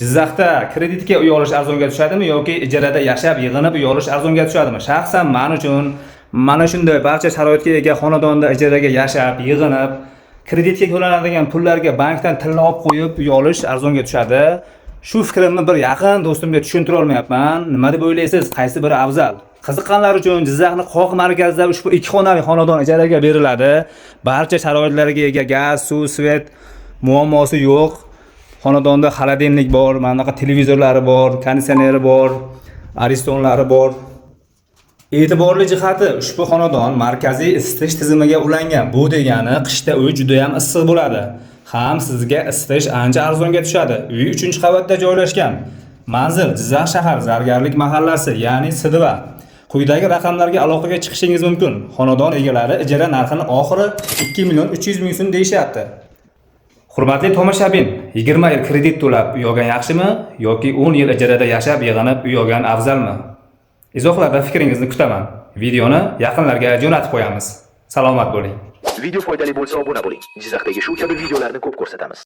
Jizzaxda kreditga uy olish arzonga tushadimi yoki ijarada yashab, yig'inib uy olish arzonga tushadimi? Shaxsan men uchun mana shunday barcha sharoitga ega xonadonda ijaraga yashab, yig'inib, kreditga to'lanadigan pullarga bankdan tilla olib qo'yib uy olish arzonga tushadi. Shu fikrimni bir yaqin do'stimga tushuntira olmayapman. Nima deb o'ylaysiz? Qaysi biri afzal? Qiziqqanlar uchun Jizzaxni qoq markazida ushbu ikki xonali xonadon ijaraga beriladi. Barcha sharoitlarga ega, gaz, suv, svet muammosi yo'q. Xonadonda холодильник bor, mana bunaqa televizorlari bor, konditsioneri bor, Aristonlari bor. E'tiborli jihati, ushbu xonadon markaziy isitish tizimiga ulangan. Bu degani qishda uy juda ham issiq bo'ladi. Ham sizga isitish ancha arzonga tushadi. Uy 3-qavatda joylashgan. Manzil: Jizzax shahar, Zargarlik mahallasi, ya'ni Sidva. Quyidagi raqamlarga aloqaga chiqishingiz mumkin. Xonadon egalari ijara narxini oxiri 2 million 300 ming so'm deyishyapti. Hurmatli tomoshabin, 20 yil kredit to'lab uy olgan yaxshimi yoki 10 yil ijarada yashab, yig'inib uy olgan afzalmi? Izohlarda fikringizni kutaman. Videoni yaqinlarga jo'natib qo'yamiz. Salomat bo'ling. Video foydali bo'lsa, obuna bo'ling. Jizzaxdagi shu kabi videolarni ko'p ko'rsatamiz.